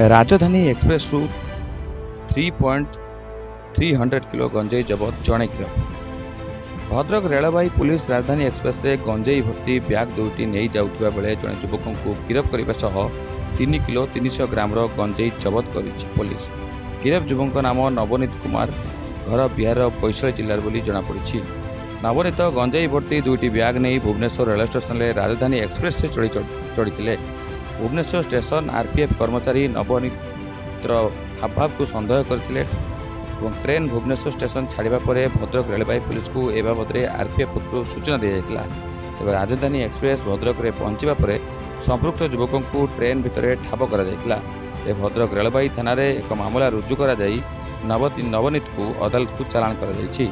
ରାଜଧାନୀ ଏକ୍ସପ୍ରେସରୁ 3.300 କିଲୋ ଗଞ୍ଜେଇ ଜବତ, ଜଣେ ଗିରଫ। ଭଦ୍ରକ ରେଳବାଇ ପୁଲିସ ରାଜଧାନୀ ଏକ୍ସପ୍ରେସରେ ଗଞ୍ଜେଇ ଭର୍ତ୍ତି ବ୍ୟାଗ୍ ଦୁଇଟି ନେଇ ଯାଉଥିବା ବେଳେ ଜଣେ ଯୁବକଙ୍କୁ ଗିରଫ କରିବା ସହ 3 କିଲୋ 300 ଗ୍ରାମର ଗଞ୍ଜେଇ ଜବତ କରିଛି ପୋଲିସ। ଗିରଫ ଯୁବକଙ୍କ ନାମ ନବନୀତ କୁମାର, ଘର ବିହାରର ବୈଶାଳୀ ଜିଲ୍ଲାର ବୋଲି ଜଣାପଡ଼ିଛି। ନବନୀତ ଗଞ୍ଜେଇ ଭର୍ତ୍ତି ଦୁଇଟି ବ୍ୟାଗ୍ ନେଇ ଭୁବନେଶ୍ୱର ରେଳ ଷ୍ଟେସନରେ ରାଜଧାନୀ ଏକ୍ସପ୍ରେସରେ ଚଢ଼ିଥିଲେ। ଭୁବନେଶ୍ୱର ଷ୍ଟେସନ ଆର୍ପିଏଫ୍ କର୍ମଚାରୀ ନବନୀତର ହାବଭାବକୁ ସନ୍ଦେହ କରିଥିଲେ ଏବଂ ଟ୍ରେନ୍ ଭୁବନେଶ୍ୱର ଷ୍ଟେସନ ଛାଡ଼ିବା ପରେ ଭଦ୍ରକ ରେଳବାଇ ପୁଲିସକୁ ଏ ବାବଦରେ ଆର୍ପିଏଫ୍ ପକ୍ଷରୁ ସୂଚନା ଦିଆଯାଇଥିଲା। ତେବେ ରାଜଧାନୀ ଏକ୍ସପ୍ରେସ୍ ଭଦ୍ରକରେ ପହଞ୍ଚିବା ପରେ ସମ୍ପୃକ୍ତ ଯୁବକଙ୍କୁ ଟ୍ରେନ୍ ଭିତରେ ଠାବ କରାଯାଇଥିଲା। ତେବେ ଭଦ୍ରକ ରେଳବାଇ ଥାନାରେ ଏକ ମାମଲା ରୁଜୁ କରାଯାଇ ନବନୀତକୁ ଅଦାଲତକୁ ଚାଲାଣ କରାଯାଇଛି।